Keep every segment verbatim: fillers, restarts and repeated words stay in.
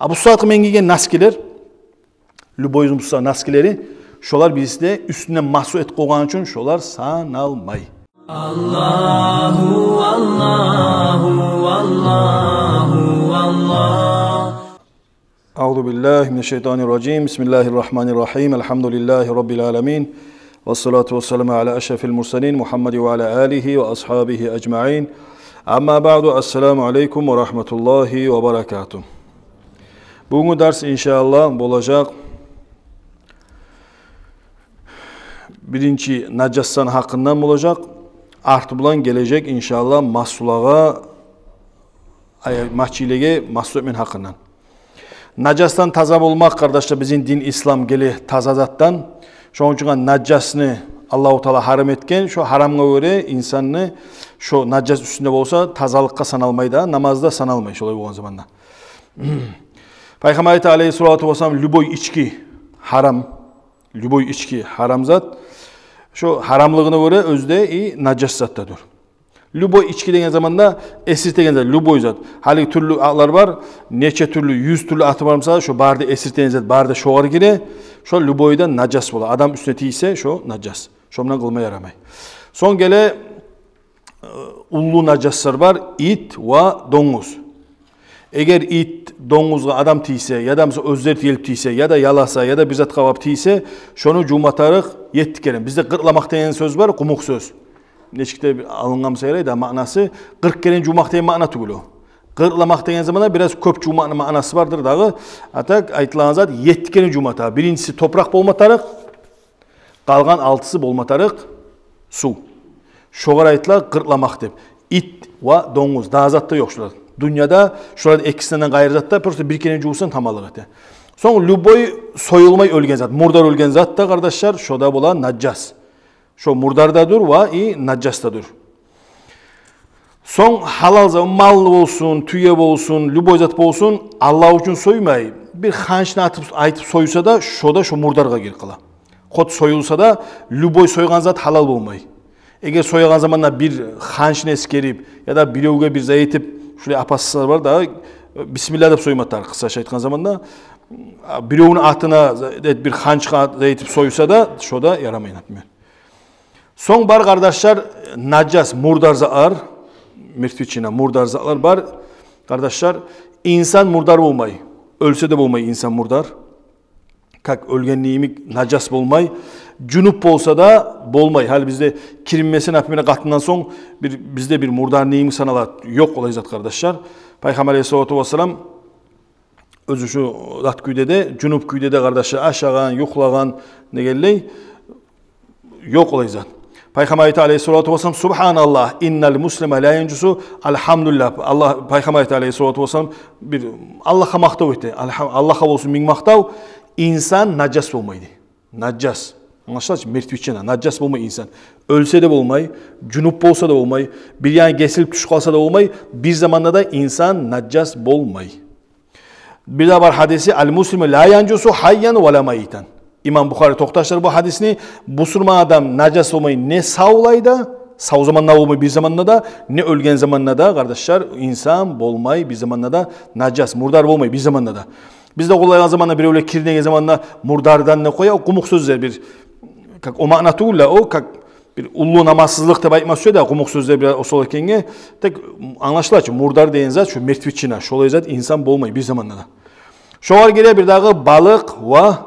А бу сагьатгъы мен гийген носкилер, любой бу сагьат носкилери, шолар бизде уьстюнден масгь этип къойгъан учун шолар саналмай. Аллагьу, Аллагьу, Аллагьу, Аллагь. أعوذ بالله من الشيطان الرجيم. بسم الله الرحمن الرحيم. الحمد لله رب العالمين. والصلاة والسلام على أشرف المرسلين محمد وعلى آله وأصحابه أجمعين. أما بعد. السلام عليكم ورحمة الله وبركاته. Бугюнгю дарс, иншааллагь, болажакъ биринчи нажасдан гьакъындан болажакъ. Арты булан гележек, иншааллагь, масгьулагъа, ай, масгьилеге масгьу этмек гьакъындан. Нажасдан таза болмакъ, къардашлар, бизин дин ислам геле таза затдан. Шону учун нажасны Аллагьу Таала гьарам этген. Шо гьарамгъа гёре инсанны шо нажас уьстюнде болса, тазалыкъгъа саналмай да, намазда саналмай, шолай болгъан заманда. Пайхаммар айта, алейгьиссалату вассалам, любой ички гьарам. Любой ички гьарам зат. Шо гьарамлыгъына гёре оьзю де и нажас зат да дюр. Любой ички деген заманда эсиртеген зат, любой зат. Гьали тюрлю атлар бар, нече тюрлю, юз тюрлю аты бар, мисал, шо бары да эсиртеген зат, бары да шогъар гире. Шо любой да нажас бола. Адам уьстюне тийсе, шо нажас. Шо булан къылма ярамай. Сонг геле, э, уллу нажаслар бар, ит ва донгуз. Эгер ит донгузгъа адам тийсе, яда, мисал, оьзлер гелип тийсе, яда яласа, яда бир затгъа барып тийсе, шону жувма тарыкъ етти керен. Бизде къыркъламакъ деген сёз бар, къумукъ сёз. Нечик де бир алынгъан буса ярай да, маънасы къыркъ керен жувмакъ деген маъна тюгюл о. Къыркъламакъ деген заманда бираз кёп жувмакъны маънасы бардыр дагъы. А так айтылагъан зат етти керен жувма тарыкъ. Биринчиси топуракъ болма тарыкъ, къалгъан алтысы болма тарыкъ сув. Шогъар айтыла къыркъламакъ деп. Ит ва донгуз, дагъы зат да ёкъ шолар. Дюньяда шолар экисинден къайры зат да, просто бир керен жувсанг таманлыкъ эте. Сонг любой союлмай оьлген зат, мурдар оьлген зат да, къардашлар, шо да бола нажас. Шо мурдар да дюр ва и нажас да дюр. Сонг гьалал зат, малны болсун, тюе болсун, любой зат болсун, Аллагь учун соймай, бир ханчны атып, айтып сойса да, шо да шо мурдаргъа гирип къала. Хоть союлса да, любой сойгъан зат гьалал болмай. Эгер соягъан заманда бир ханчны эсгерип, яда биревге бир зат этип, шулай опасность бар да, бисмилла деп сойма тарыкъ, къысгъача айтгъан заманда, биревню атына зат этип, бир ханчгъа зат этип сойса да, шо да ярамай, например. Сонг бар, къардашлар, нажас, мурдар затлар, мертвечина, мурдар затлар бар, къардашлар. Инсан мурдар болмай, оьлсе де болмай инсан мурдар. Как оьлген йимик нажас болмай, жунуп болса да болмай. Гьали бизде киринмесе, например, къатындан сонг бир, бизде бир мурдар йимик саналат. Ёкъ олай зат, къардашлар. Пайхаммар алейгьиссалату вассалам оьзю шу зат кюйде де, жунуп кюйде де, къардашлар, ашагъан, юхлагъан дегенлей, ёкъ олай зат. Пайхаммар айта, алейгьиссалату вассалам: «Субгьаналлагь, иннал муслима ла янжусу, альгьамдулиллагь». Аллагь, Пайхаммар айта, алейгьиссалату вассалам, бир Аллагьгъа макътав эте. Альгьам-, Аллагьгъа болсун минг макътав. Инсан нажас болмай дей. Нажас. Англашыла чы, мертвечина, нажас болмай инсан. Оьлсе де болмай, жунуп болса да болмай, бир яны гесилип тюшюп къалса да болмай, бир заманда да инсан нажас болмай. Бир де бар гьадиси: «Аль-муслиму ла янжусу гьайян ва ла майитан». Имам Бухари токъташдыра бу гьадисни: бусурман адам нажас болмай не савлай да, сав заманда болмай бир заманда да, не оьлген заманда да, къардашлар, инсан болмай бир заманда да нажас, мурдар болмай бир заманда да. Бизде къоллайгъан заманда, биревлер киринеген заманда мурдардан не къоя, о къумукъ сёзлер бир, как о маъна тюгюл да, о как бир уллу намазсызлыкъ деп айтма сюе да, къумукъ сёзлер бир осал экенге, тек англашыла чы, мурдар деген зат шу мертвечина, шолай зат инсан болмай бир заманда да. Шогъар гире бир дагъы балыкъ ва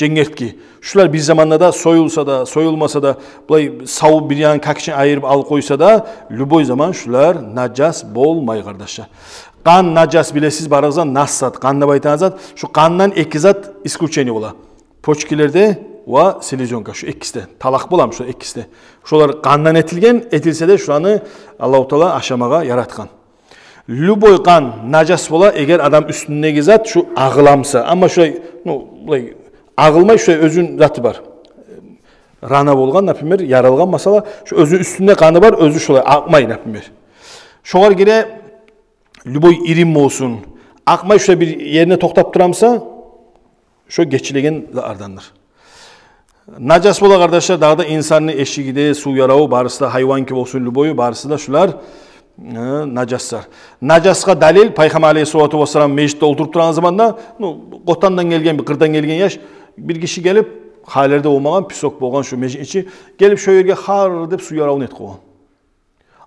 женгертки. Шулар бир заманда да союлса да, союлмаса да, булай сав бир янын, какчын айырып алып къойса да, любой заман шулар нажас болмай, къардашлар. Къан нажас, билесиз барыгъыз да, нас зат, къан деп айтагъан зат. Шу къандан эки зат исключение бола. Почкилерде ва селезёнка, шу экиси де. Талакъ боламы шу экиси де? Шолар къандан этилген, этилсе де шуланы Аллагьу Таала ашамагъа яратгъан. Любой къан нажас бола, эгер адам уьстюндеги зат шу агъыламса. Амма шулай, ну, булай агъылмай, шулай оьзюню заты бар. Рана болгъан, например, яралгъан, масала, шу оьзю уьстюнде къаны бар, оьзю шулай акъмай, например. Шогъар гире любой ирин болсун, акъмай, шулай бир ерине токътап турамса, шо гечилеген затлардандыр. Нажас бола, къардашлар, дагъы да инсанны эшиги де, сув яраву, барысы да, гьайванки болсун, любой, барысы да шулар Э, нажаслар. Нажасгъа далил, Пайхаммар алейгьиссалату вассалам межитде олтуруп турагъан заманда, ну, къотандан гелген, бир къырдан гелген яш, бир гиши гелип, гьаллерде болмагъан, песок болгъан шо межитни ичи, гелип шо ерге гьар деп сув яравун этип къойгъан.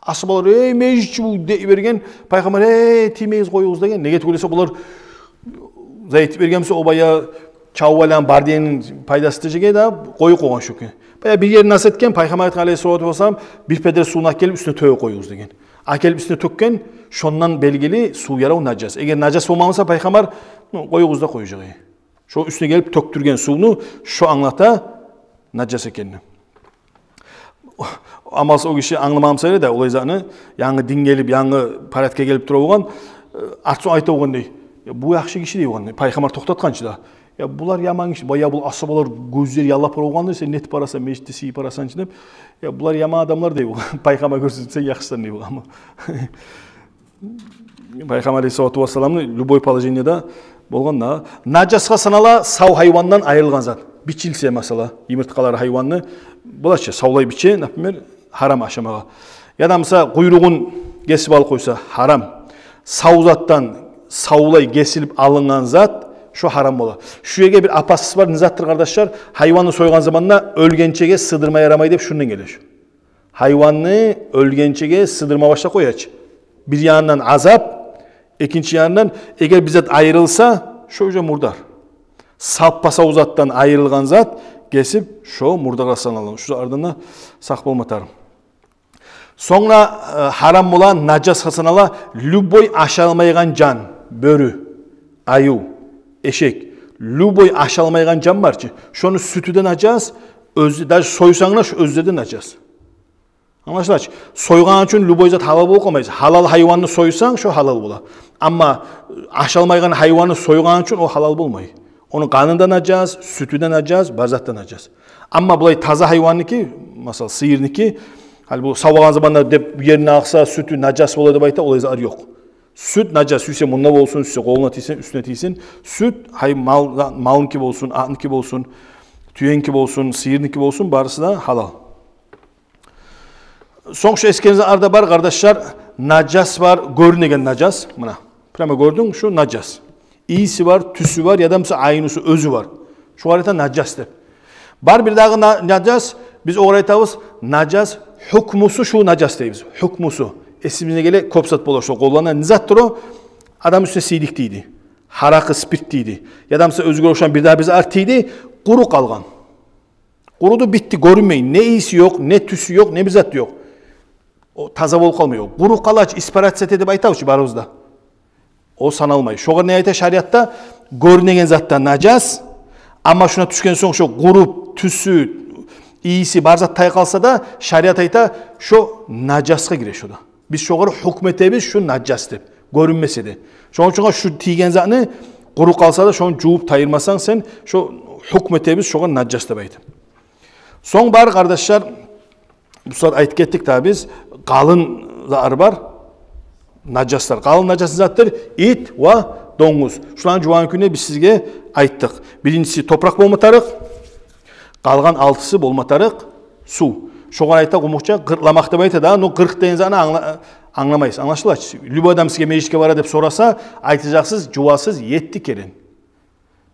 Асгьабалар: «Эй, межитчи бу», — дей берген. Пайхаммар: «Эй, тиймегиз, къоюгъуз», — деген. Неге тюгюл эсе, булар зат этип берген буса, о баягъы чавуп айланып бар дегенни пайдасы тиежек эди, къоюп къойгъан шо кюй. Баягъы бир ерин нас этген, Пайхаммар айтгъан алейгьиссалату вассалам: «Бир педер сувну алып гелип уьстюне тёгюп къоюгъуз», — деген. Алып гелип уьстюне тёкген, шондан белгили сув ярав нажас. Эгер нажас болмаса, Пайхаммар, ну, къоюгъуз деп къояжакъ эди. Шо уьстюне гелип тёкдюрген сувну шо англата нажас экенни. Амалсыз о гиши англамагъан буса да, олай затны, янгы дин гелип, янгы порядка гелип тура болгъан, э, артсонг айта болгъан дей: «Я, бу яхшы гиши», — дей болгъан. Пайхаммар токътатгъан чы да. «Я, булар яман гиши, баягъы бу асгьабалар гёзлери яллап болгъан да, сен нетип барасан, межитде сыйып барасан чы», — деп. «Я, булар яман адамлар», — дей болгъан. «Пайхаммар гёрсетсе, сен яхшысан», — дей болгъан. Пайхаммар алейгьиссалату вассаламны любой положениеде болгъан да. Нажасгъа санала сав гьайвандан айрылгъан зат. Бичилсе, масала, йымырткъалары гьайванны, булай чы, савлай биче, например, гьарам ашамагъа. Яда, масала, къуйругъун гесип алып къойса, гьарам. Сав затдан савлай гесилип алынгъан зат, шо гьарам бола. Шу ерге бир опасность бар, не затдыр, къардашлар? Гьайванны сойгъан заманда оьлгенчеге сыдырма ярамай деп шундан геле шу. Гьайванны оьлгенчеге сыдырма башлап къоя чы. Бир янындан азап, экинчи янындан, эгер бир зат айрылса, шо уже мурдар. Саппа-сав затдан айрылгъан зат гесип, шо мурдаргъа санала. Шулардан да сакъ болма тарыкъ. Сонгра, э, гьарам бола, нажасгъа санала любой ашалмайгъан жан, бёрю, аюв, эшек. Любой ашалмайгъан жан бар чы, шону сютю де нажас, оьзю, даже сойсанг да, шо оьзлери де нажас. Англашыла чы? Сойгъан учун любой зат гьалал болуп къалмай. Гьалал гьайванны сойсанг, шо гьалал бола. Амма ашалмайгъан гьайванны сойгъан учун о гьалал болмай. Ону къаны да нажас, сютю де нажас, бар зат да нажас. Амма булай таза гьайванныки, масала, сыйырныки, гьали бу савагъан заманда деп ерине акъса, сютю нажас бола деп айта, олай зат ёкъ. Сют нажас, сюйсе мунда болсун, сюйсе къолуна тийсин, уьстюне тийсин. Сют, гьай, мал, малныки болсун, атныки болсун, тюеники болсун, сыйырныки болсун, барысы да гьалал. Сонг шу эсгерген затларда бар, къардашлар, нажас бар, гёрюнеген нажас. Муна, прямо гёрдюнг, шу нажас. Ийиси бар, тюсю бар, яда буса айнусу, оьзю бар. Шогъар айта нажас деп. Бар бир дагъы на-, нажас, биз огъар айтабыз нажас, гьукмусу шу нажас дейбиз. Гьукмусу. Эсибизге геле кёп зат бола, шо къоллана. Не затдыр о? Адам уьстюне сийдик тийди, гьаракъы, спирт тийди, яда буса оьзюне ошагъан бир дагъы бир зат тийди, къуруп къалгъан. Къуруду, битди, гёрюнмей. Не ийиси ёкъ, не тюсю ёкъ, не бир зат ёкъ. О таза болуп къалмай о. Къуруп къала чы, испараться эте деп айтабыз чы барыбыз да. О саналмай. Шогъар не айта шариатда? Гёрюнеген затда нажас. Амма шуна тюшген сонг шо къуруп, тюсю, ийиси, бар зат тайып къалса да, шариат айта, шо нажасгъа гире шо да. Биз шогъар гьукму этебиз, шу нажас деп, гёрюнмесе де. Шону учун шу тийген затны, къуруп къалса да, шону жувуп тайдырмасанг сен, шо гьукму этебиз шогъар нажас деп айтып. Сонг бар, къардашлар, бу сагьат айтып гетдик дагъы биз, къалын затлар бар, нажаслар. Къалын нажас не затдыр? Ит ва донгуз. Шуланы жувагъан кюйню биз сизге айтдыкъ. Биринчиси топуракъ болма тарыкъ, къалгъан алтысы болма тарыкъ сув. Шогъар айта къумукъча къыркъламакъ деп айта да, ну, къыркъ деген затны англа-, англамайсыз. Англашыла чы? Любой адам сизге межитге бара деп сораса, айтажакъсыз, жувасыз, етти керен.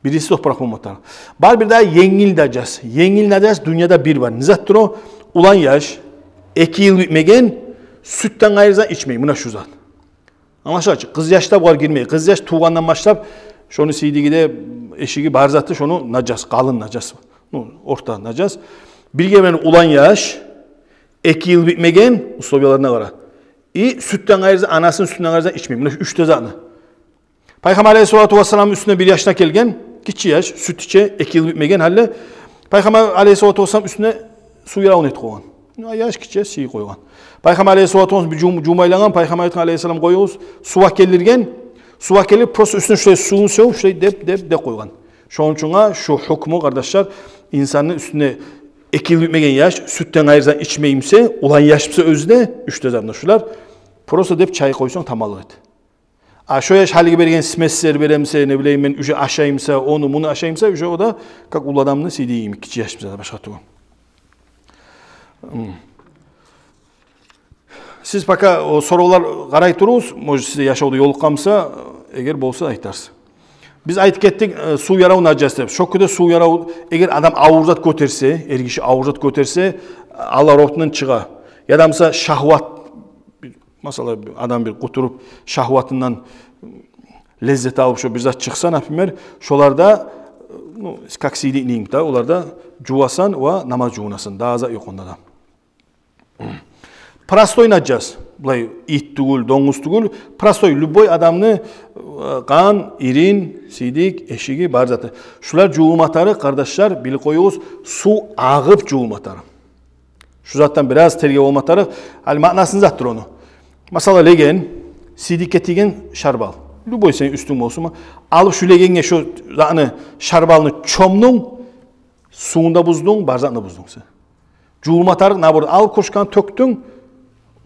Бириси топуракъ болма тарыкъ. Бар бир дагъы енгил нажас. Енгил нажас дюньяда бир бар. Не затдыр о? Улан яш, эки йыл битмеген, сютден къайры зат ичмей. Муна шу зат. Англашыла чы? Къыз яш да бугъар гирмей. Къыз яш тувгъандан башлап, шону сийдиги де, эшиги, бар заты шону нажас, къалын нажас. Ну, орта нажас. Бирге булан улан яш, эки йыл битмеген, условияларына къара. И сютден къайры зат, анасыны сютюнден къайры зат ичмей. Муна шу уьч де затны. Пайхаммар алейгьиссалату вассаламны уьстюне бир яш да гелген, гиччи яш, сют иче, эки йыл битмеген гьали. Пайхаммар алейгьиссалату вассалам уьстюне сув яравун этип къойгъан. Яш гиччи, сийип къойгъан. Пайхаммар алейгьиссалату вассалам бир жум-, жумайлангъан, Пайхаммар айтгъан алейгьиссалам: «Къоюгъуз». Сув гелтирген, сув гелтирип, просто уьстюне шулай сувну сёгюп, шулай деп, деп, деп къойгъан. Шону учун шу гьукму, къардашлар, инсанны уьстюне эки йыл битмеген яш сютден къайры зат ичмей буса, улан яш буса оьзю де, уьч де затны шулар, просто деп чайып къойсанг, таманлыкъ эди. А шо яш гьалиги берген смесьлер бере буса, не билейим мен, уже ашай буса, ону, муну ашай буса, уже о да как уллу адамны сийдиги йимик, гиччи яш буса да, башгъа тюгюл. Гьм. Сиз пока о соравлар къарай туругъуз, может, сизде яшавда ёлукъгъан буса, эгер болса, айтарсыз. Биз айтып гетдик, э, сув ярав нажас деп. Шо кюйде сув ярав, эгер адам авур зат гётерсе, эргиши авур зат гётерсе, алар ортундан чыгъа. Яда буса шагьват, масала, адам бир къутуруп, шагьватындан леззет алып, шо бир зат чыкъса, например, шоларда, ну, как сийдикни йимик да, оларда жувасан ва намаз жувунасан, дагъы зат ёкъ онда да. Простой нажас. Булай ит тюгюл, донгуз тюгюл. Простой, любой адамны, э, къан, ирин, сийдик, эшиги, бар заты. Шулар жувулма тарыкъ, къардашлар, билип къоюгъуз, сув агъып жувулма тарыкъ. Шу затдан бираз тергев болма тарыкъ. Гьали маънасы не затдыр ону? Масала, леген, сийдикге тийген шарбал. Любой сени уьстюнг болсунму? Алып шу легенге шу затны, шарбалны чомдунг, сувун да буздунг, бар затны буздунг сен. Жувулма тарыкъ, наоборот, алып кружканы тёкдюнг,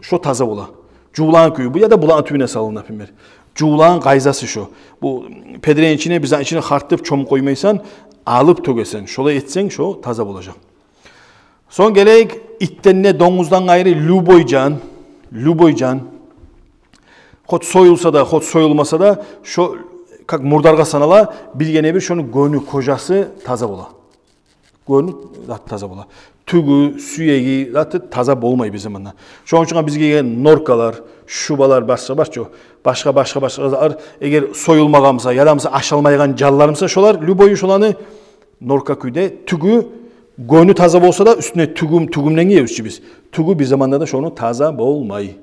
шо таза бола. Жувулагъан кюю бу, яда булакъны тюбюне салынг, например. Жувулагъан къайдасы шо. Бу педирени ичине, бир затны ичине хартып чомуп къоймайсан, алып тёгесен. Шолай этсенг, шо таза болажакъ. Сонг гелейик, итден де, донгуздан къайры любой жан, любой жан, хоть союлса да, хоть союлмаса да, шо как мурдаргъа санала, биргине-бир шону гёню, кожасы таза бола. Гёню зат таза бола. Тюгю, сюеги заты таза болмай бизин мунда. Шону учун бизге гелген норкалар, шубалар, башгъа, башгъа, башгъа, башгъа затлар, эгер союлмагъан буса, яда буса ашалмайгъан жанлар буса, шолар, любой шоланы норка кюйде, тюгю, гёню таза болса да, уьстюне тюгюм, тюгюмден гиебиз чи биз. Тюгю бир заманда да шону таза болмай.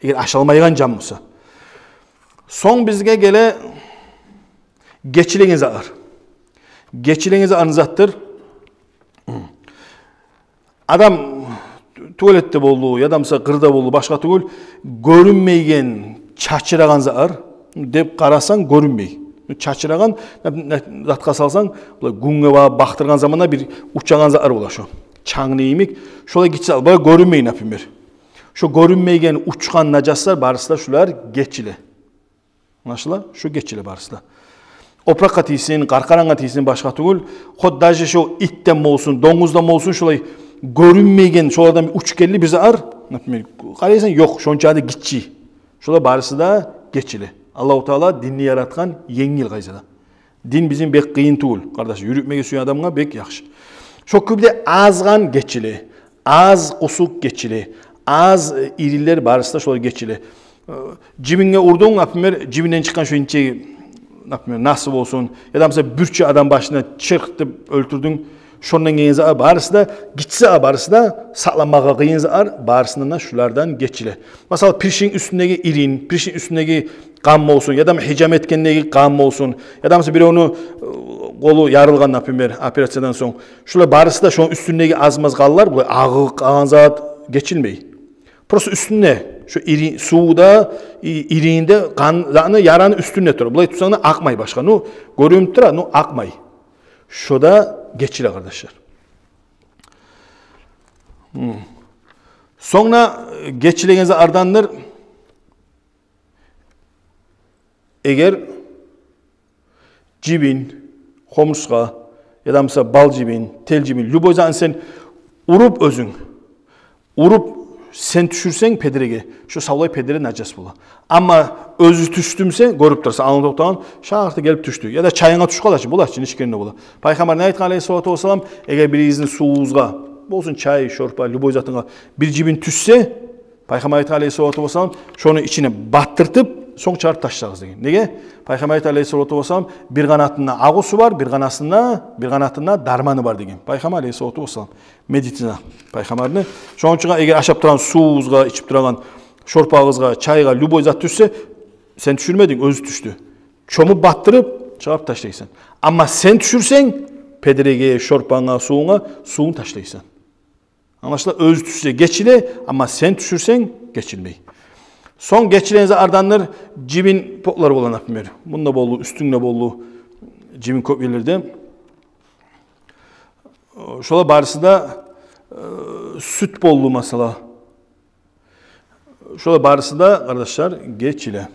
Эгер ашалмайгъан жан буса. Сонг бизге геле гечилеген затлар. Гечилеген затлар не затдыр? Адам туалетде болду, яда буса къырда болду, башгъа тюгюл, гёрюнмейген, чачырагъан затлар деп къарасанг, гёрюнмей. Чачырагъан, не, не, затгъа салсанг, булай гюнге ба-, бакъдыргъан заманда бир учагъан затлар бола шо. Чангны йимик, шолай гиччи затлар, булай гёрюнмей, например. Шо гёрюнмейген, учгъан нажаслар барысы да шулар гечиле. Англашыла? Шо гечиле барысы да. Опуракъгъа тийсин, къаркъарангъа тийсин, башгъа тюгюл. Хоть даже шо итден болсун, донгуздан болсун, шолай гёрюнмейген, шолардан бир учуп гелди бир затлар, например, къарайсан, ёкъ, шонча да гиччи. Шолар барысы да гечиле. Аллагьу Таала динни яратгъан енгил къайдада. Дин бизин бек къыйын тюгюл, къардаш, юрютмеге сюеген адамгъа бек яхшы. Шо кюйде аз къан гечиле, аз къусукъ гечиле, аз, э, иринлер барысы да шолар гечиле. Э, жибинге урдунг, например, жибинден чыкъгъан шо инче, например, насы болсун, яда буса бирче адам башына чыркъ деп оьлтюрдюнг, шондан гелген затлар барысы да, гиччи затлар барысы да, сакъламагъа къыйын затлар барысындан да шулардан гечиле. Масала, пиришинг уьстюндеги ирин, пиришинг уьстюндеги къан болсун, яда хижама этгендеги къан болсун, яда буса биревню, э, къолу ярылгъан, например, операциядан сонг. Шулар барысы да, шону уьстюндеги аз-маз къанлар, булай агъып къалгъан зат гечилмей. Просто уьстюнде, шо ири-, сувда, и-, иринде къан, затны, яраны уьстюнде тура. Булай тутсанг да акъмай башгъа. Ну, гёрюнюп тура, ну, акъмай. Шо да гечиле, къардашлар. Гьм. Сонг да, э, гечилеген затлардандыр. Эгер жибин, хомурсгъа, яда буса бал жибин, тел жибин, любой затны сен уруп оьзюнг, уруп сен тюшюрсенг педиреге, шо савлай педире нажас бола. Амма оьзю тюшдю буса, гёрюп турасан, алнында токътагъан, шарт да гелип тюшдю. Яда чайынга тюшюп къала чы, бола чы, нечик де бола. Пайхаммар не айтгъан, алейгьиссалату вассалам, эгер биригизни сувугъузгъа болсун, чай, шорпа, любой затынга бир жибин тюшсе, Пайхаммар айтгъан, алейгьиссалату вассалам, шону ичине батдыртып, сонг чыгъарып ташлагъыз деген. Неге? Пайхаммар айтгъан, алейгьиссалату вассалам, бир къанатында агъусу бар, бир къанатында, бир къанатында дарманы бар деген. Пайхаммар, алейгьиссалату вассалам, медицина пайхаммарны. Шону учун, эгер ашап турагъан сувугъузгъа, ичип турагъан шорпагъызгъа, чайгъа любой зат тюшсе, сен тюшюрмединг, оьзю тюшдю. Чомуп батдырып, чыгъарып ташлайсан. Амма сен тюшюрсенг, педиреге, шорпанга, сувунга, сувун ташлайсан. Англашыла, оьзю тюшсе гечиле, амма сен тюшюрсенг, гечилмей. Сонг гечилеген затлардандыр жибин потлар бола, например. Мунда болду, уьстюнгде болду, жибин кёп ерлерде. Шолар барысы да, э, сют болду, масала. Шолар барысы да, къардашлар, гечиле.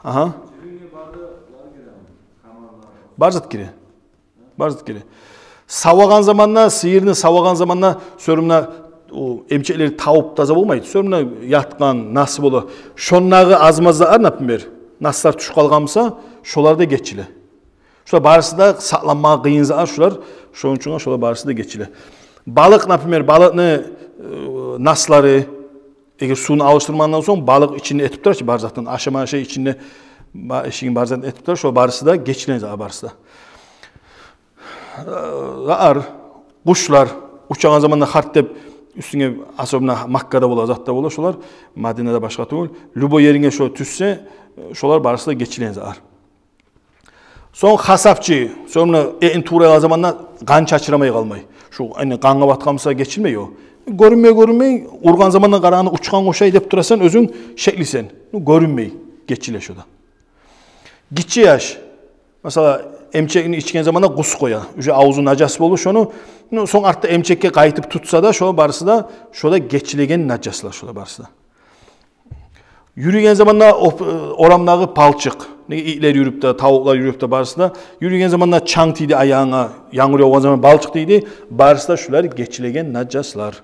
Агьа. Бар зат гире. Бар зат гире. Савагъан заманда, сыйырны савагъан заманда, сёрюмню О эмчеклер тавуп таза болмайды. Сёрюне ятгъан, нас бола. Шондагъы аз-маз зат, например, наслар тюшюп къалгъан буса, шолар да гечиле. Шолар барысы да сакъланмагъа къыйын зат шолар. Шону учун шолар барысы да гечиле. Балыкъ, например, балыкъны, э, наслары, эгер сувну алышдырмагъандан сонг, балыкъ ичинде этип тура чы бар затын, ашама шей ичинде, ба-, эшигин бар затын этип тура, шо барысы да гечиле зат, барысы да. Э, зат, къушлар учагъан заманда харт деп уьстюнге, особенно Маккада бола, затда бола шолар, Мадинада башгъа тюгюл. Любой еринге шо тюшсе, э, шолар барысы да гечиле зат. Сонг хасапчы, сонг этин туврайгъан заманда къан чачырамай къалмай. Шу, яни, къангъа батгъан буса гечилмей о. Гёрюнмей, гёрюнмей, ургъан заманда къарагъанда учгъангъа ошай деп турасан, оьзюнг шеклисен. Ну, гёрюнмей, гечиле шо да. Гиччи яш, масала, эмчекни ичген заманда къус къоя. Уже авзу нажас болду шону. Ну, сонг артда эмчекге къайтып тутса да, шо барысы да, шо да гечилеген нажаслар, шо да барысы да. Юрюген заманда оп-, орамдагъы палчыкъ. Неге, итлер юрюп де, тавукълар юрюп де, барысы да. Юрюген заманда чанг тийди аягъынга, янгур явгъан заман балчыкъ тийди, барысы да шулар гечилеген нажаслар.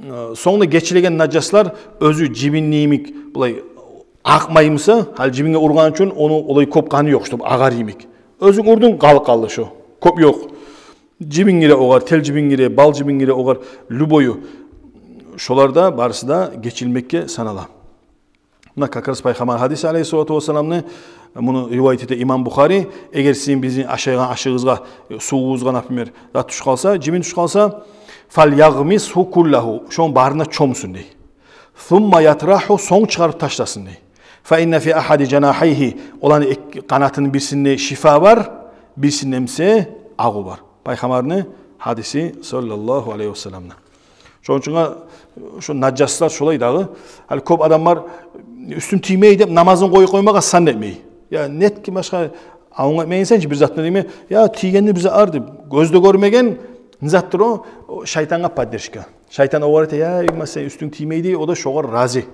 Э, сонг да гечилеген нажаслар оьзю жибин йимик булай акъмай буса, гьали жибинге ургъан учун ону олай кёп къаны ёкъ, чтоб агъар йимик. Оьзюнг урдунг, къалып къалды шо. Кёп ёкъ. Жибин гире огъар, тел жибин гире, бал жибин гире огъар, любой. Шолар да барысы да гечилмекге санала. Муна как раз Пайхаммар гьадиси, алейгьиссалату вассаламны, муну ривайат эте имам Бухари: «Эгер сизин, бизин ашайгъан ашыгъыбызгъа, э, сувубузгъа, например, зат тюшюп къалса, жибин тюшюп къалса, фальягъмисгьу куллагьу, шону барын да чомсун», — дей. «Сумма ятрагьу, сонг чыгъарып ташласын», — дей. «Фа инна фи агьади жанагьайгьи, оланы эк-, къанатыны бирисинде шифа бар, бирисинде буса агъу бар». Пайхаммарны гьадиси, саллаллагьу алайгьи вассаламны. Шону учун шо нажаслар шолай дагъы. Гьали кёп адам бар, уьстюм тиймей деп намазын къоюп къоймагъа сан этмей. Я нетки башгъа, авунг этмейсен чи бир затны, дейме. Я тийгенни бизге ар деп, гёз де гёрмеген не затдыр о, о шайтангъа поддержка. Шайтан огъар айта: «Я, имма сен уьстюнг тиймей», — дей, о да шогъар рази.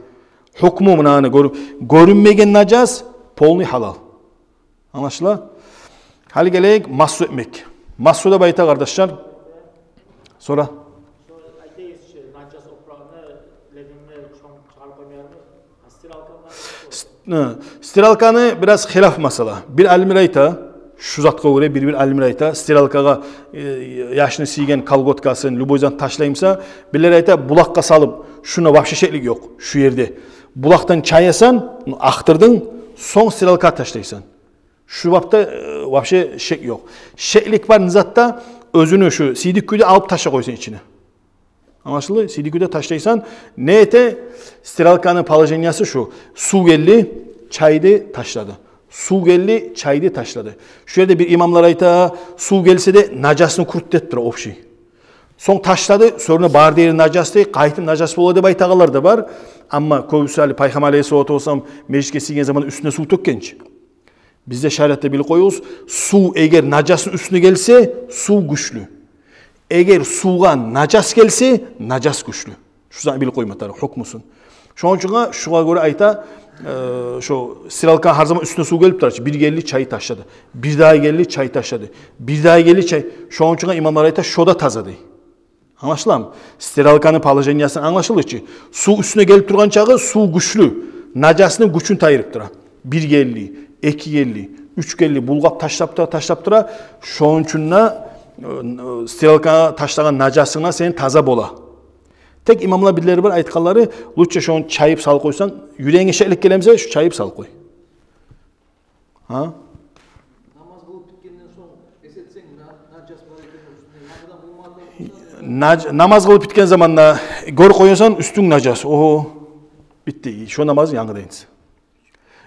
Гьукму мунаны гёр-, гёрюнмеген нажас, полный гьалал. Англашыла? Гьали гелейик масгьу этмек. Масгьу деп айта, къардашлар. Сора. Шо айтайыкъ чы, нажас опуракъны легенге чом-, чыгъарып къоймайгъанмы? А стиралканы? С-, э, стиралканы бираз хилаф масъала. Бир алимлер айта, шу затгъа гёре бир-бир алимлер айта, стиралкагъа, э, яшны сийген колготкасын, любой зат ташлай буса, бирлер айта, булакъгъа салып, шуна вообще шеклик ёкъ, шу ерде. Булакъдан чаясан, акътырдынг, сонг стиралкагъа ташлайсан. Шу бапда, э, вообще шек ёкъ. Шеклик бар не затда, оьзюню шу сийдик кюйде алып ташлап къойсанг ичине. Англашылды? Сийдик кюйде ташлайсан, не эте? Стиралканы положениясы шу. Сув гелди, чайды, ташлады. Сув гелди, чайды, ташлады. Шу ерде бир имамлар айта, сув гелсе де нажасны кюрютюп тура общий. Сонг ташлады, сёрюне бары да ери нажас дей, къайтып нажас бола деп айтагъанлар да бар. Амма кёбюсю гьали Пайхаммар алейгьиссалату вассалам межитге сийген заман уьстюне сув тёкген чи. Бизде шариатда билип къоюгъуз, сув эгер нажасны уьстюне гелсе, сув гючлю. Эгер сувгъа нажас гелсе, нажас гючлю. Шу затны билип къойма тарыкъ, гьукмусун. Шону учун шугъар гёре айта, э, шо стиралканы гьар заман уьстюне сув гелип тура чы, бир гелди, чай ташлады. Бир дагъы гелди, чай ташлады. Бир дагъы гелди, чай. Шону учун имамлар айта, шо да таза дей. Англашыламы? Стиралканы положениясын англашылды чы. Сув уьстюне гелип тургъан чагъы сув гючлю. Нажасны гючюн тайдырып тура. Бир гелди, эки гелди, уьч гелди, булгъап ташлап тура, ташлап тура. Шону учун да, э, стиралкагъа ташлагъан нажасынг да сени таза бола. Тек имамлар бирлери бар айтгъанлары, лучше шону чайып салып къойсанг, юрегинге шеклик геле буса, шу чайып салып къой. Гьа? Намаз къылып битгенден сонг эс этсенг, на-, нажас бар экен уьстюнде, янгыдан болмагъан буса. Наж-, намаз къылып битген заманда гёрюп къоясан, уьстюнг нажас. Ого, битди. Шо намаз янгыдан этсин.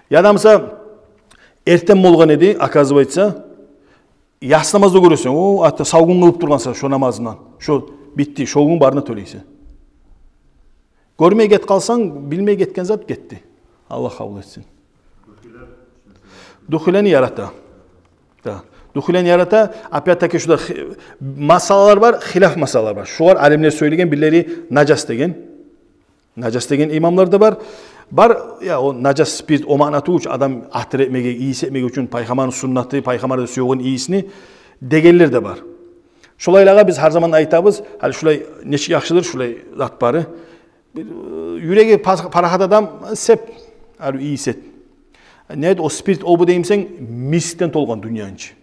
Яда буса, эртен болгъан эди, оказывается, яссы намазда гёресен, о, ата, сав гюн къылып тургъансан шо намазындан. Шо битди, шо гюн барын да тёлейсен. Гёрмей гетип къалсанг, билмей гетген зат гетди. Аллагь къабул этсин. Духилени ярата. Да. Духилени ярата, опять-таки, шуда хи-, масъалалар бар, хилаф масъалалар бар. Шулар алимлер сёйлеген, бирлери нажас деген. Нажас деген имамлар да бар. Бар, я, о нажас спирт, о маъна тюгюл чю, адам атыр этмеге, ийис этмеге учун, Пайхаммарны суннаты, Пайхаммар да сюеген ийисни дегенлер де бар. Шолайлагъа биз гьар заман айтабыз, гьали шулай нечик яхшыдыр, шулай зат бары. Бир, э, юреги пас-, парахат адам сеп, ару ийис эт. Не эт, о спирт, о бу деймисен, мискден толгъан дюнья ичи.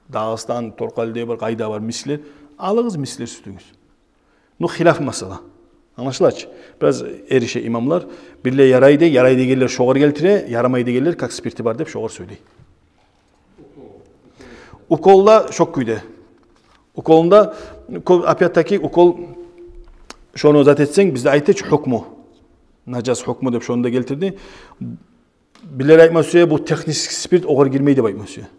Дагъыстан, Торкъалиде бар, къайда бар мисклер. Алыгъыз мисклер, сюртюгюз. Ну, хилаф масъала. Англашыла чы. Бираз эрише имамлар. Бирлер ярай дей, ярай дегенлер шогъар гелтире, ярамай дегенлер, как спирти бар деп, шогъар сёйлей. Укол да шо кюйде. Уколунда, ко-, опять-таки, укол, шону зат этсенг, бизде айта чы гьукму. Нажас гьукму деп шону да гелтирди. Бирлер айтма сюе, бу технический спирт огъар гирмей деп айтма сюе.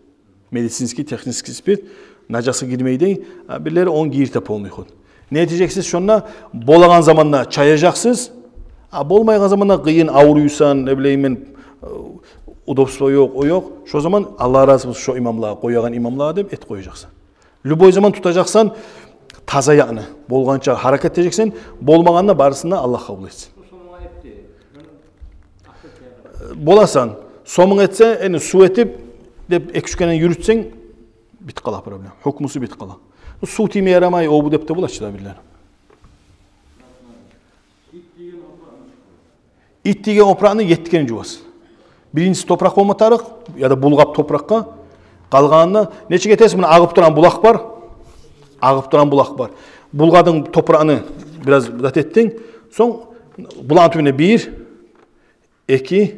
Медицинский, технический спирт нажасгъа гирмей дей, а бирлер ону гийирте полный ход. Не этежексиз шонда? Болагъан заманда чаяжакъсыз, а болмайгъан заманда къыйын, авруйсан, не билейим мен, э, удобство ёкъ, о ёкъ. Шо заман Аллагь рази болсун шо имамлагъа, къоягъан имамлагъа деп этип къояжакъсан. Любой заман тутажакъсан таза якъны. Болгъанча гьаракат этежексен, болмагъанда барысын да Аллагь къабул этсин. Боласан, сомунг этсе, энни сув этип, деп эки-уьч керен юрютсенг, битип къала проблема. Гьукмусу битип къала. Сув тийме ярамай, о бу деп де бола чы да бирлер. Ит тийген опуракъны етти керен жувасыз. Биринчиси топуракъ болма тарыкъ, яда булгъап топуракъгъа. Къалгъанына нечик этесиз? Муна агъып турагъан булакъ бар. Агъып турагъан булакъ бар. Булгъадынг топуракъны, бираз зат этдинг. Сонг булакъны тюбюне бир, эки,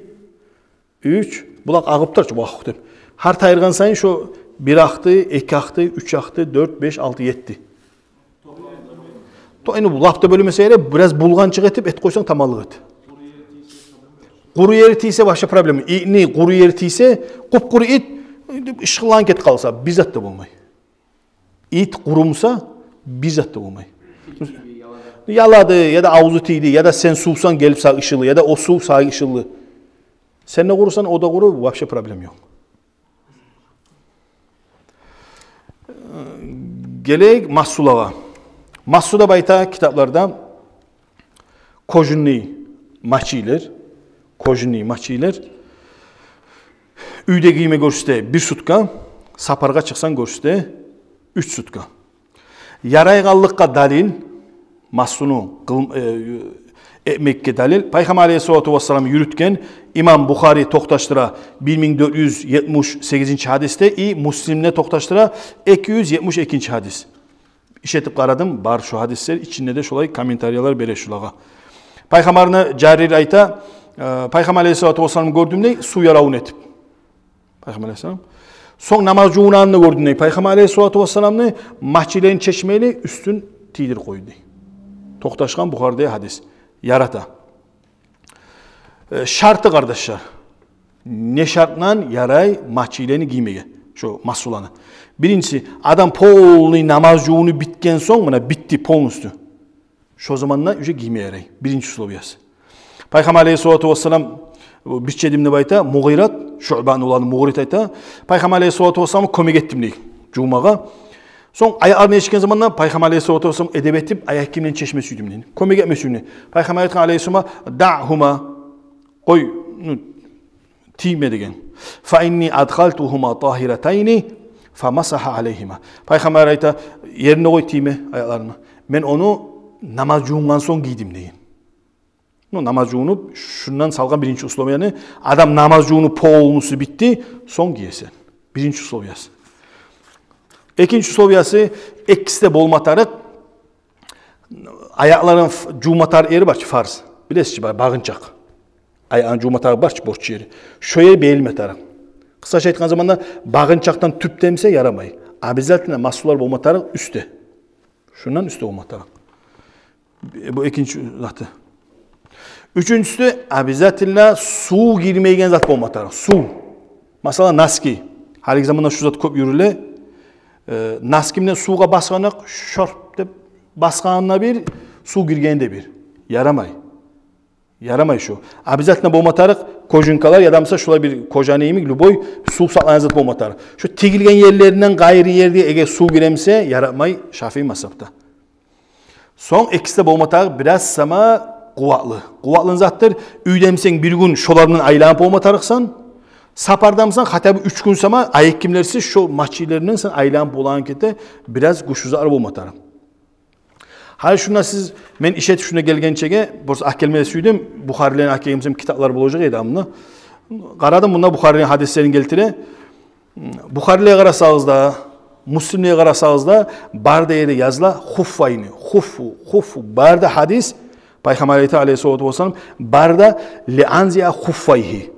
уьч, булакъ агъып тура чы, вах деп. Гьар тайдыргъан сайын шо бир акъды, эки акъды, уьч акъды, дёрт, беш, алты, етти. То, энни булакъ да бёлмесе герек, бираз булгъанчыкъ этип, этип къойсанг таманлыкъ эди. Къуру ери тийсе, вообще проблема. Итни къуру ери тийсе, къуп-къуру ит, ышыкъланып кетип къалса, бир зат да болмай. Ит къурумаса, бир зат да болмай. Ялады, яда авзу тийди, яда сен сувсан, гелип сагъа ышылды, яда о сув сагъа ышылды. Сен де къурусан, о да къуру, вообще проблема ёкъ. Гелейик масулагъа. Масу деп айта китапларда кожаный мачилер, кожаный мачилер. Уьйде гийме гёрсете бир сутка, сапаргъа чыкъсанг гёрсете уьч сутка. Ярайгъанлыкъгъа далил, масуну къыл-, э, этмекге далил. Пайхаммар алейгьиссалату вассалам юрютген, имам Бухари токъташдыра, бир минг дёрт юз етмиш сегизинчи гьадисде, и Муслимде токъташдыра, эки юз етмиш экинчи гьадис. Иш этип къарадым, бар шо гьадислер, ичинде де шолай комментариялар бере шулагъа. Пайхаммарны Жарир айта, э, Пайхаммар алейгьиссалату вассаламны гёрдюм дей, сув яравун этип. Пайхаммар алейгьиссалам. Сонг намаз жувунагъанны гёрдюм дей. Пайхаммар алейгьиссалату вассаламны мачилени чечмейли, уьстюн тийдирип къойду дей. Токъташгъан Бухаридеги гьадис. Ярата. Э, шарты, къардашлар. Не шартдан ярай мачилени гиймеге? Шо масуланы. Биринчиси, адам полный намаз жувунуп битген сонг, муна битди полностью. Шо заманда уже гийме ярай. Биринчи условиясы. Пайхаммар алейгьиссалату вассалам, бир чедим деп айта, Мугъират, Шуъбаны уланы Мугъират айта, Пайхаммар алейгьиссалату вассаламгъа кёмек этдим дей, жувмагъа. Сонг аякъларын ичген заманда Пайхаммар алейгьиссалату вассалам эдеп этип, аякъ гийимлерин чечме сюйдюм дей. Кёмек этме сюйдюм. Пайхаммар айтгъан алейгьиссалам, «Даъгьума, къой, ну, тийме», — деген. «Фа инни адхалтугьума тагьиратайни, фа масагьа алейгьима». Пайхаммар айта, ерине къой тийме аякъларына. Мен ону намаз жувунгъан сонг гийдим деген. Ну, намаз жувунуп, шундан салгъан биринчи условияны, адам намаз жувунуп полностью битди, сонг гиесен. Биринчи условиясы. Экинчи условиясы, экиси де болма тарыкъ, аякъларын ф-, жувма тарыкъ ери бар чы, фарз. Билесиз чи, ба-, багъынчакъ. Аякъларын жувма тарыкъ бар чы, борч ери. Шо ери бегилме тарыкъ. Къысгъача айтгъан заманда, багъынчакъдан тюпде буса ярамай. Обязательно масулар болма тарыкъ уьстде. Шундан уьстде болма тарыкъ. Бу экинчи заты. Уьчюнчюсю, обязательно сув гирмейген зат болма тарыкъ. Сув. Масала, носки. Гьалиги заманда шу зат кёп юрюле. Э, носки булан сувгъа басгъанокъ, шорп деп басгъанына бир, сув гиргенде бир. Ярамай. Ярамай шу. Обязательно болма тарыкъ кожанкалар, яда буса шулай бир кожаны йимик, любой сув сакълайгъан зат болма тарыкъ. Шу тигилген ерлеринден къайры ерде эгер сув гире буса, ярамай Шафии мазгьабда. Сонг экиси де болма тарыкъ бираз сама къуватлы. Къуватлы затдыр, уьйде бусанг бир гюн шолар булан айланып болма тарыкъсан. Сапардамысан, хотя бы уьч гюн сама, аякъ гийимлерсиз, шо масжидлерден сен айланып болагъан кюйде, бираз гючлю затлар болма тарыкъ. Гьали шунда сиз, мен иш этип шунда гелгенчеге, просто алып гелме сюйдюм, Бухарилени алып гелген эсем, китаплар болажакъ эди амна. Къарадым, мунда Бухарилени гьадислерин гелтире. Бухарилеге къарасагъыз да, Муслимлеге къарасагъыз да, бары да ерде языла хуффайни, хуффу, хуффу, бары да гьадис, Пайхаммар айта, алейгьиссалату вассалам, бары да: «Ли анзиа хуффайгьи,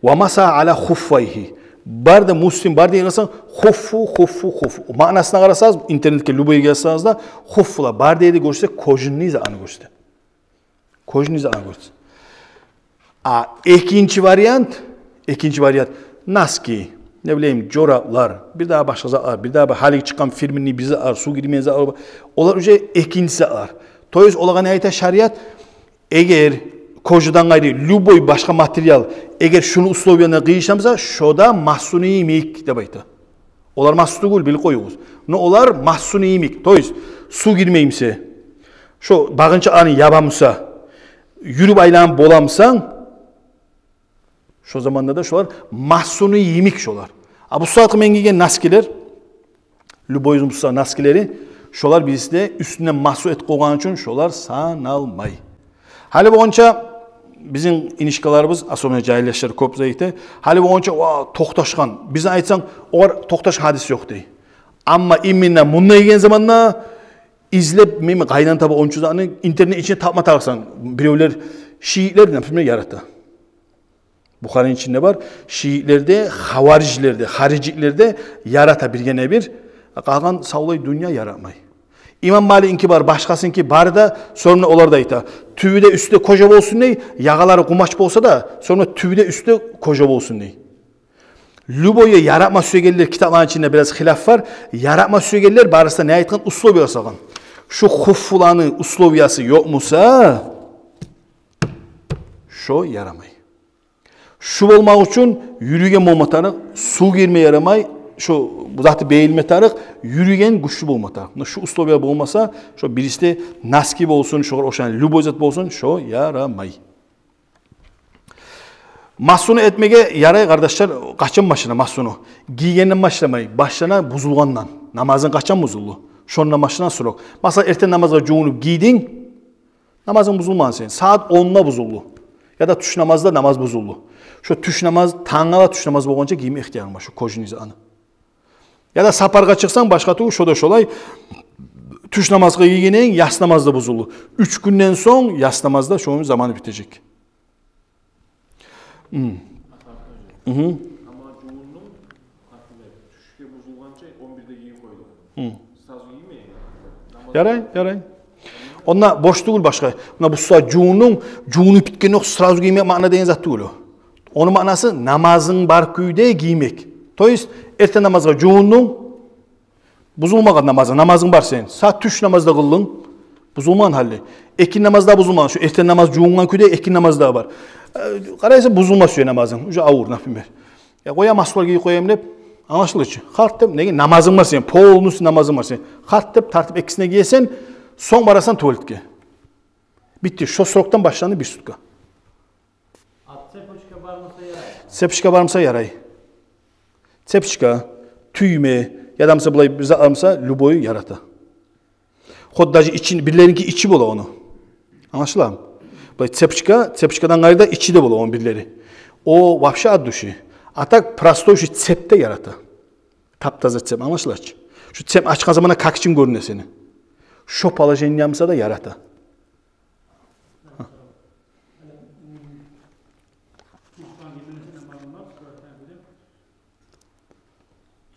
ва масагьа ала хуффайгьи». Бары да Муслим, бары да ерге къарасагъыз, хуффу, хуффу, хуффу. Маънасына къарасагъыз, интернетге любой язсагъыз да, хуффулар, бары да ерде гёрсе, кожаный затланы гёрсе. Кожаный затланы гёрсе. А экинчи вариант, экинчи вариант, носки, не билейим, жорабалар, бирдагъы башгъа затлар, бирдагъы бир гьалиги чыкъгъан фирменный бир затлар, сув гирмейген затлар, олар уже экинчи затлар. То есть олагъа не айта шариат? Эгер кожадан къайры любой башгъа материал, эгер шуну условиясына къыйышамса, шо да масуну йимик деп айта. Олар масу тюгюл, билип къоюгъуз. Но олар масуну йимик. То есть сув гирмеймисе, шо багъынчакъланы ябамыса, юрюп айланып боламысан, шо заманда да шолар масуну йимик шолар. А бу сагьатгъы мен гийген носкилер, любой бусагьат носкилери, шолар бириси де уьстюнден масу этип къойгъан учун шолар саналмай. Гьали болгъунча бизин инишкаларыбыз, особенно жагьил яшлар кёп зат эте, гьали болгъунча, ва, токъташгъан. Бизин айтсанг, олар токъташгъан гьадис ёкъ дей. Амма именно мунда гийген заманда излеп, мен къайдан таба ончу затны, интернет ичинде тапма тарыкъсан. Биревлер, шиитлер, например, ярата. Бухарини ичинде бар. Шиитлер де, хаварижлер де, харижитлер де ярата биргине бир. Къалгъан савлай дюнья яратмай. Имам Маликники бар, башгъасынки бар да, сонг олар да айта: «Тюбю де, уьстю де кожа болсун», — дей, ягъалары къумач болса да, сонг «Тюбю де, уьстю де кожа болсун», — дей. Любой яратма сюегенлер, китапланы ичинде бираз хилаф бар. Яратма сюегенлер барысы да не айтгъан, условия салгъан. Шу хуффуланы условиясы ёкъмуса, шо ярамай. Шу болмакъ учун юрюген болма тарыкъ, сув гирме ярамай, шо заты бегилме тарыкъ, юрюген гючлю болма тарыкъ. Муна шу условия болмаса, шо бириси де носки болсун, шогъар ошагъан любой зат болсун, шо ярамай. Масуну этмеге ярай, къардашлар, къачан башлана масуну? Гийгенден башламай, башлана бузулгъандан. Намазынг къачан бузулду? Шондан башлана срок. Масала, эртен намазгъа жувунуп гийдинг, намазынг бузулмагъан сени. Сагьат онда бузулду. Яда тюш намазда намаз бузулду. Шо тюш намаз, тангала тюш намаз болгъанча гийме ихтиярынг бар шо кожаный затны. Яда сапаргъа чыкъсанг, башгъа тюгюл, шо да шолай. Тюш намазгъа гийгенинг, яс намазда бузулду. Уьч гюнден сонг яс намазда шону заманы битежек. Мм. Мгм. Амма жувунуп, например, тюшге бузулгъанча он бирде гийип къойду. Мм. Сразу гиймей. Ярай, ярай. Онда борч тюгюл башгъа. Муна бу сагьат жувундунг, жувунуп битгенокъ сразу гиймек маъна деген зат тюгюл о. Ону маънасы намазынг бар кюйде гиймек. То есть эртен намазгъа жувундунг, бузулмагъан намазынг, намазынг бар сени. Сагьат тюш намазда къылдынг, бузулмагъан гьали. Экинни намазда бузулмагъан, шо эртен намаз жувунгъан кюйде экинни намазда бар. Э, къарайсан, бузулма сюе намазынг, уже авур, например. Я къоям, масулар гийип къоям деп, англашылды чы. Харт деп, неге, намазынг бар сени, полностью намазынг бар сени. Харт деп тартып экисин де гиесен, сонг барасан туалетге. Битди, шо срокдан башланды бир сутка. А цепочка бармаса ярай? Цепочка бармаса ярай. Цепочка, тюйме, яда буса булай бир затлар буса, любой ярата. Хоть даже ичин, бирлериники ичи бола ону. Англашыламы? Булай цепочка, цепочкадан къайры да ичи де бола ону бирлери. О вообще от души. А так простой шу цеп де ярата. Таптаза цеп, англашыла чы. Шу цеп ачгъан заманда как ичинг гёрюне сени. Шо положение буса да ярата.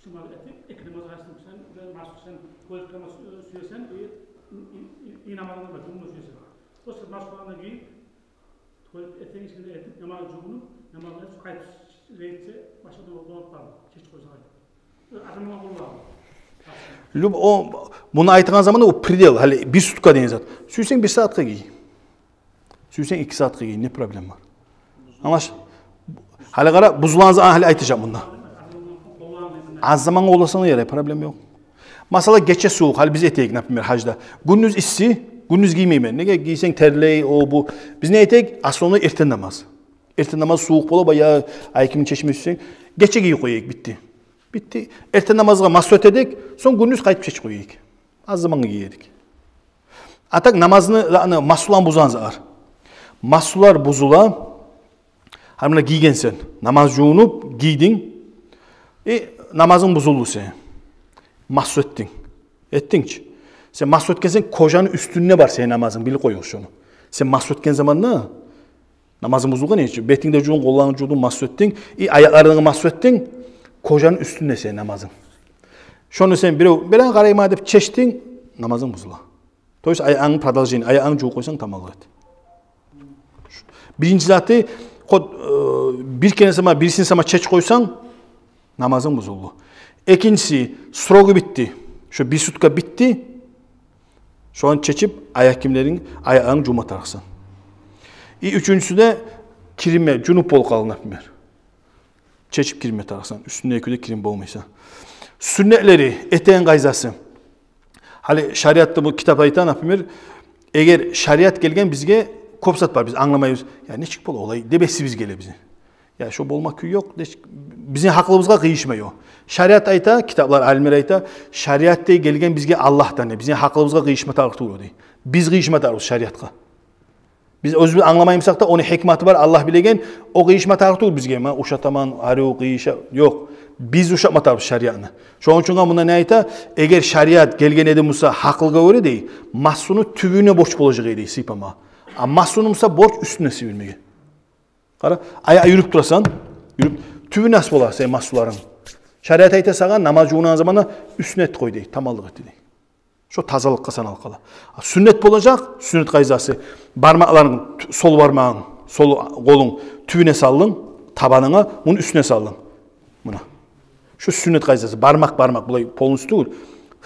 Тюш намаз этип, эки намаз къачдынг сен, бир масу сен, туалетге барма сюесен, и, и, и, и намазынг бар, жувунма сюесен. После масуланы гийип, туалет этеген ишинг де этип, намаз жувунуп, намазынг этип, къайтып зат этсе, башгъа да болуп бармы? Кеч къойса къайда? Люб-, о, муну айтгъан заманда о предел, гьали бир сутка деген зат. Сюйсенг бир сагьатгъа гий. Сюйсенг эки сагьатгъа гий, не проблема бар? Англаш-, гьали къара, бузулгъан за-, гьали айтажакъ мунда. Аз заман къолласанг да ярай, проблема ёкъ. Масала, гече сувукъ, гьали биз этейик, например, гьажда. Гюндюз исси, гюндюз гиймеймен. Неге, гийсенг терлей, о, бу. Биз не этейик? Основной эртен намаз. Эртен намаз сувукъ бола, баягъы аякъ кийимни чечме сюйсенг, гече гийип къояйыкъ, битди. Битди. Эртен намазгъа масгь этедик, сонг гюндюз къайтып чечип къояйыкъ. Аз замангъа гиерик. А так намазны, аны, масгьуланы бузагъан затлар. Масгьулар бузула. Гьали муна гийгенсен, намаз жувунуп гийдинг. Э, намазынг бузулду сени. Масгь этдинг. Этдинг чи. Сен масгь этгенсен, кожаны уьстюнде бар сени намазынг, билип къоюгъуз шону. Сен масгь этген заманда намазынг бузулгъан эди чи. Бетинг де жувдунг, къолларынг жувдунг, масгь этдинг. И аякъларынг масгь этдинг. Кожаны уьстюнде сени намазынг. Шону сен бирев, бирев къарайман деп чечдинг, намазынг бузула. То есть аякъны продолжение, аякъны жувуп къойсанг, тамамлыкъ эди. Биринчи заты, ход, э, бир керен сама, бирисин сама чечип къойсанг, намазынг бузулду. Экинчиси, срогу битди. Шо бир сутка битди. Шону чечип, аякъ кийимлеринг, аякъларынг жувма тарыкъсан. И уьчюнчюсю де, киринме, жунуп болуп къалдынг, например. Чечип киринме тарыкъсан, уьстюнде экюде кирин болмайсан. Сюннетлери, этеген къайдасы. Гьали шариатда бу китап айта, например, эгер шариат гелген бизге, кёп зат бар, биз англамайбыз. Я нечик бола олай, деп эсибизге геле бизин. Я шо болма кюй ёкъ, нечик, бизин гьакъылыбызгъа къыйышмай о. Шариат айта, китаплар, алимлер айта, шариат дей гелген бизге Аллагьдан, бизин гьакъылыбызгъа къыйышма тарыкъ тюгюл о дей. Биз къыйышма тарыкъбыз шариатгъа. Биз оьзюбюз англамаймысакъ да, ону гьикматы бар, Аллагь билеген, о къыйышма тарыкъ тюгюл бизге, мен ушатаман, арив къыйыша, ёкъ. Биз ушатма тарыкъбыз шариатны. Шону учун мунда не айта? Эгер шариат гелген эди буса гьакъылгъа гёре дей, масгьуну тюбюне борч болажакъ эди сыйпама. А масгьуну буса борч уьстюне сибирмеге. Къара, аякъ юрюп турасан, юрюп, тюбю нас бола сени масгьуларынг. Шариат айта сагъа, намаз жувунагъан заманда уьстюне этип къой дей, тамамлыкъ этди дей. Шо тазалыкъгъа саналып къала. А сюннет болажакъ, сюннет къайдасы. Бармакъларынг, тю-, сол бармагъынг, сол къолунг тюбюне салдынг, табанынга, муну уьстюне салдынг. Муна. Шо сюннет къайдасы. Бармакъ, бармакъ, булай полностью тюгюл.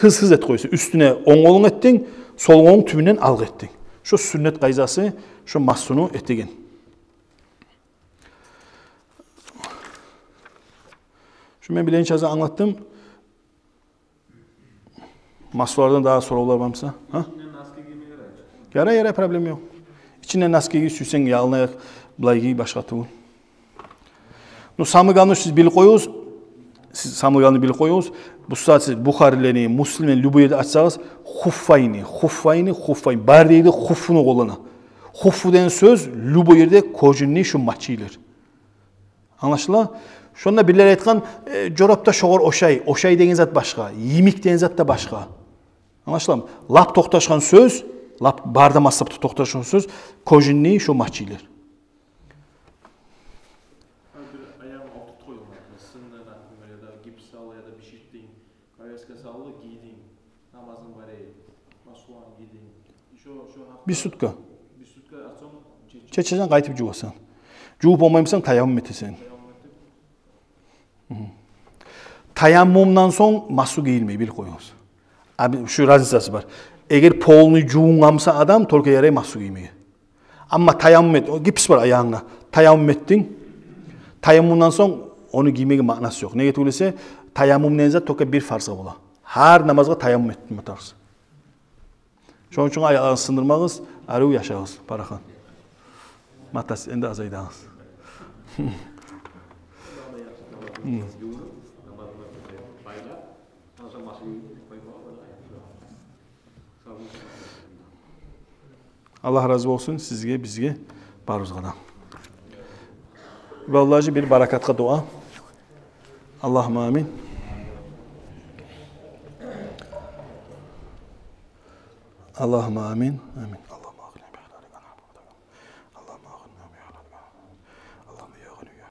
Гьыз-гьыз этип къойса, уьстюне онг къолунг этдинг, сол къолунг тюбюнден алгъа этдинг. Шо сюннет къайдасы, шо масгьуну этеген. Шо мен билегенче аз англатдым. Масгьулардан дагъы соравлар бармыса? Гьа? Ичинден носки гийме ярай. Ярай, ярай, проблема ёкъ. Ичинден носки гий, сюйсенг ялын аякъ, булай гий, башгъа тюгюл. Ну, самый главный, сиз билип къоюгъуз. Сиз самый главный билип къоюгъуз. Бу сагьат сиз Бухарилени, Муслимлени, любой ерде ачсагъыз, хуффайни, хуффайни, хуффайни. Бары да ерде хуффуну къоллана. Хуффу деген сёз, любой ерде кожаный шу мочилер. Англашыла? Шонда бирлер айтгъан, э, жорап да шогъар ошай, ошай деген зат башгъа, йимик деген зат да башгъа. Англашыламы? Лап токъташгъан сёз, лап бары да мазгьабда токъташгъан сёз, кожаный шу мочилер. Гьар бир аягъынг олтуртуп къойдунг, сынды, например, яда гипс салды, яда бир шертдинг, повязка салды, гийдинг, намазынг бар эди, масгьуланы гийдинг. Шо, шо гьакъда. Бир сутка. Бир сутка, а сонг че-, чечесен, къайтып жувасан. Жувуп болмаймысан, таяммум этесен. Таяммум этип. Мгм. Таяммумдан сонг масгьу гийилмей, билип къоюгъуз. А, бу, шу разницасы бар. Эгер полный жувунгъан буса адам, только ярай масгьу гиймеге. Амма таяммум эт, о гипс бар аягъынгда. Таяммум этдинг. Таяммумдан сонг ону гиймеге маънасы ёкъ. Неге тюгюл эсе, таяммум деген зат только бир фарзгъа бола. Гьар намазгъа таяммум этме тарыкъ. Шону учун аякъларын сындырмагъыз, арив яшагъыз, парахат. Матас, энди азайдагъыз. Аллагь рази болсун сизге, бизге, барыбызгъа да. Валлагь, бир баракатгъа дуа. Аллагьумма амин. Аллагьумма амин. Амин.